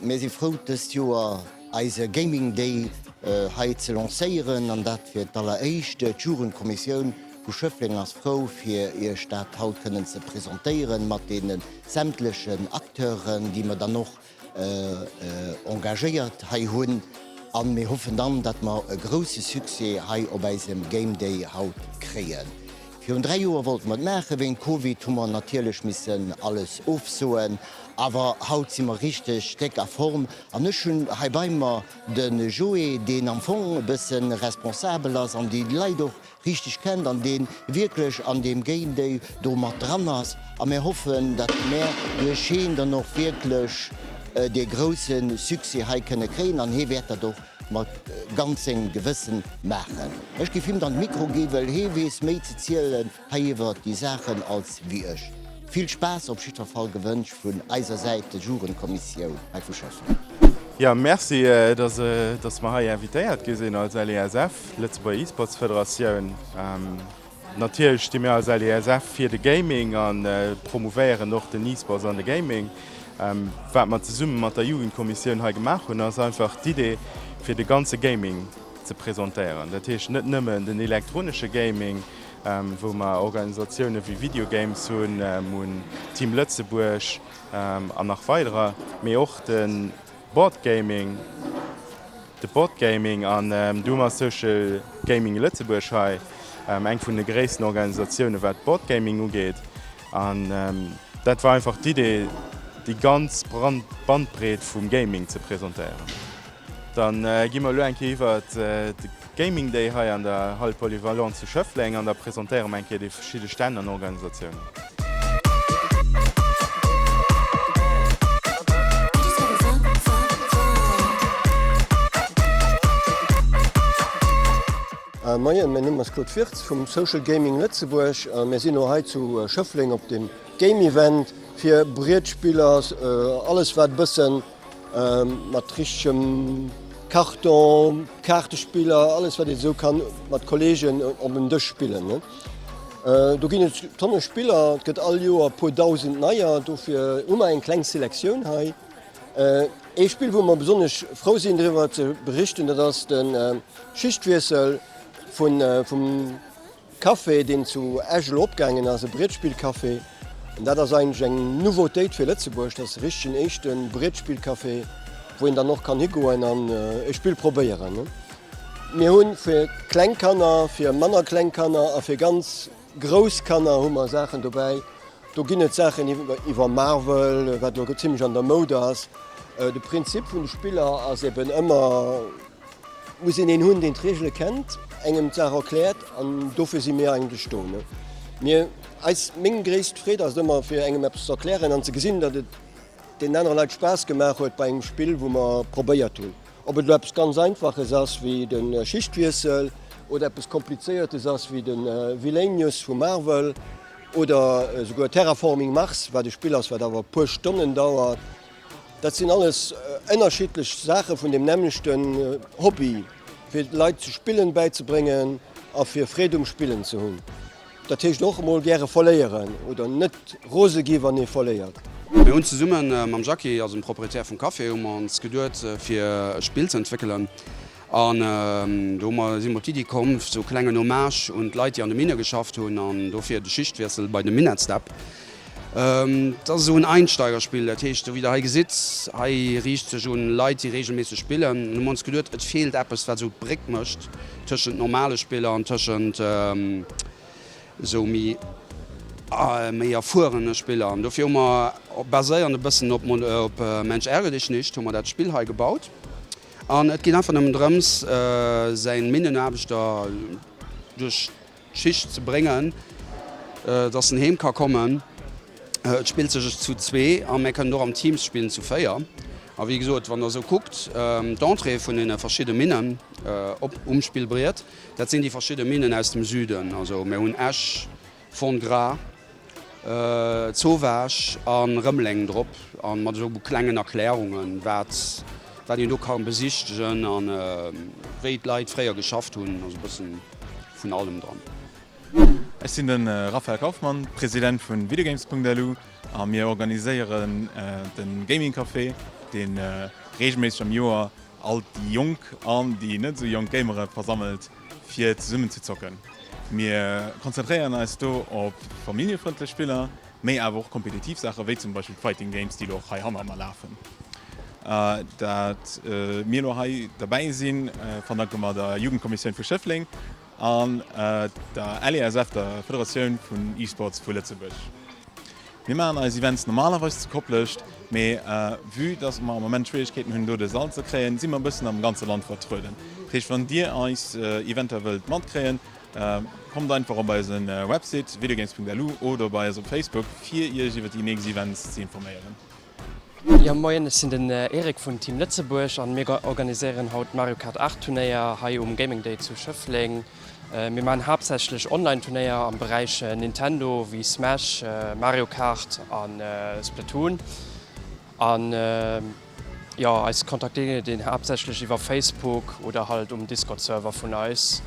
Mir si frou dëst Joer eise Gaming Day hei ze lancéieren an dat fir d'alleréischt. D'Jugendkommissioun vu Schëffleng ass frou fir Iech dat haut kënnen ze presentéieren mat deene sämtlechen Acteuren déi mer dann och engagéiert hei hunn an mir hoffen dann, datt mer e grousse Succès hei op eisem Game Day haut kréien. Virun 3 Joer wollte mer et maachen, wéint Covid hu mer natierlech missen alles ofsoen, awer haut si mer richteg déck a Form an ech hunn hei bei mer de Joé, deen am Fong e bësse responsabel ass an déi Leit och richteg kennt an dee wierklech an deem Game Day do mat dran ass a mär hoffen, datt mär duerch heen dann och wierklech dee grousse Succès hei kënne kréien an hee wäert dat och mat ganz sengem Gewëssen maachen. Ech géif him dann de Mikro gi well hee weess méi ze zielen hei iwwer déi Saachen als wéi ech. Vill Spaass op jiddwer Fall gewënscht vun eiser Säit, der Jugendkommissioun hei vu Schëffleng. Jo, merci, dass mer hei invitéiert gi sinn als LESF, Lëtzebuerger eSports Federatioun. Natierlech sti mir als LESF fir de Gaming a promouvéieren och den eSports an de Gaming. Wat mer zesumme mat der Jugendkommissioun hei gemaach hunn, ass einfach d'Idee, fir de ganze Gaming ze presentéieren. Dat heescht net nëmmen den elektronesche Gaming, wou mer Organisatioune wéi Videogames hunn, hunn Team Lëtzebuerg an nach weiderer, mee och de Boardgaming, de Boardgaming an do hu mer Social Gaming Lëtzebuerg hei, eng vun de gréissten Organisatioune wat Boardgaming ugeet. An dat war einfach d'Idee, déi ganz Bandbreet vum Gaming ze presentéieren. Dann gi mer elo eng Kéier iwwert de Gaming Day hei an der Hall Polyvalente zu Schëffleng an da presentéiere mer eng Kéier déi verschidde Stänn an Organisatiounen. Moien, mäin Numm ass Claude Wirtz vum Social Gaming Lëtzebuerg a mir sinn elo hei zu Schëffleng op dem Game Event fir Brietspiller, alles wat e bëssen Mat richtegem Karton, Kaartespiller, alles wat ee sou kann mat Kolleegen op en Dësch spillen. Do ginn et tonne Spiller, et gëtt all Joer e puer dausend neier, dofir hu mer eng kleng Selektioun hei. Ee Spill wou mer besonnesch frou sinn driwwer ze berichten, dat ass de Schichtwiessel vum Café, deen zu Esch elo opgaangen ass, e Brietspillcafé. An dat ass eigentlech eng Nouveautéit fir Lëtzebuerg. Dat ass de richtegen éischte Brietspillcafé, wou een dann och kann higoen an e Spill probéieren. Mir hu fir kleng Kanner, fir manner kleng Kanner a fir ganz grouss Kanner hu mer Saachen dobäi. Do ginn et Saachen iwwer Marvel, wat elo zimlech an der Moud ass. De Prinzip vun de Spiller ass eben ëmmer, muss een een hunn, deen d'Reegele kennt, engem d'Saach erkläert an dofir si mir eigentlech do. Mir, eis, meng gréisst Freed ass et ëmmer, fir engem eppes ze erklären an ze gesinn, datt et deenen anere Leit Spaass gemaach huet bei engem Spill, wou mer probéiert hunn. Ob et elo eppes ganz Einfaches ass wéi de Schichtwiessel oder eppes Komplizéiertes ass wéi de Villainous vu Marvel oder esouguer Terraforming Mars, wat e Spill ass, wat awer e puer Stonnen dauert. Dat sinn alles ënnerschiddlech Saache vun deem nämmlechten Hobby, fir d'Leit ze spillen bäizebréngen a fir Freed um Spillen ze hunn. Dat heescht och emol gäre verléieren oder net rose gi wann ee verléiert. Mir hunn zesumme mam Jackie, also dem Proprietär vum Café, hu mer ons geduet fir e Spill ze entwéckelen An do hu mer, si mer op d'Iddi komm, sou e klengen Hommage un d'Leit, déi an de Minne geschafft hunn, an dofir de Schichtwiessel bei de Minettsdäpp. Et ass esou en Einsteigerspill, dat heescht, esou wéi Der hei gesitt, hei riicht sech un Leit, déi reegelméisseg spillen. An hu mer ons geduet, et feelt eppes, wat esou d'Bréck mécht tëschent normale Spiller an tëschent esou méi méi erfuerene Spiller. An dofir hu mer, baséiernd e bëssen op Mensch ärgere dich nicht, hu mer dat Spill hei gebaut. An et geet einfach nëmmen drëms, säin Minnenaarbechter duerch d'Schicht ze bréngen, dass en heem ka kommen. Et spillt sech zu zwee a mir kënnen och am Teams spillen zu 4. A wéi gesot, wann der esou kuckt, d'Entrée vun deene verschidde Minnen op um Spillbriet, dat sinn déi verschidde Minnen aus dem Süden. Also mir hunn Esch, Fond-Gras, Zowaasch a Rëmeleng drop a mat esou klengen Erklärungen, wat wat een do ka besichtegen a wéi d'Leit fréier geschafft hunn. Also e bëssen vun allem dran. Ech sinn de Raphael Kaufmann, President vun Videogames.lu a mir organiséieren de Gaming Café. dee reegelméisseg am Joer all déi jonk an déi net esou jonk Gamere versammelt, fir zesummen ze zocken. Mir konzentréieren eis do op familljefrëndlech Spiller, méi awer och kompetitiv Saachen, wéi zum Beispill d'Fighting Games, déi elo och hei hanner mer lafen. Dat mir elo hei derbäi sinn, verdanke mer der Jugendkommissioun vu Schëffleng an der LESF, der Federatioun vun E-Sports vu Lëtzebuerg. Mir maachen eis Events normalerweis zu Koplescht, mee vue dass mer am Moment Schwieregkeeten hunn do de Sall ze kréien, si mer e bëssen am ganze Land vertrueden. Dat heescht, wann dir eis Eventer wëllt matkréien, kommt einfach op eise Website videogames.lu oder bei eis op Facebook fir iech iwwer déi nächst Events ze informéieren. Jo moien, ech sinn den Eric vun Team Lëtzebuerg an mir organiséieren haut d'Mario Kart 8 Turnéier hei um Gaming Day zu Schëffleng. Mir maachen haaptsächlech Online Turnéier am Beräich Nintendo wéi Smash, Mario Kart an Splatoon. An jo eis kontaktéiert een haaptsächlech iwwer Facebook oder halt um Discord Server vun eis.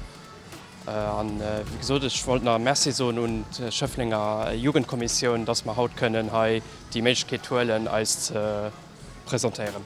An wéi gesot, ech wollt nach Merci soen un d'Schëfflenger Jugendkommissioun, dass mer haut kënnen hei déi Méiglechkeet huelen, eis ze presentéieren.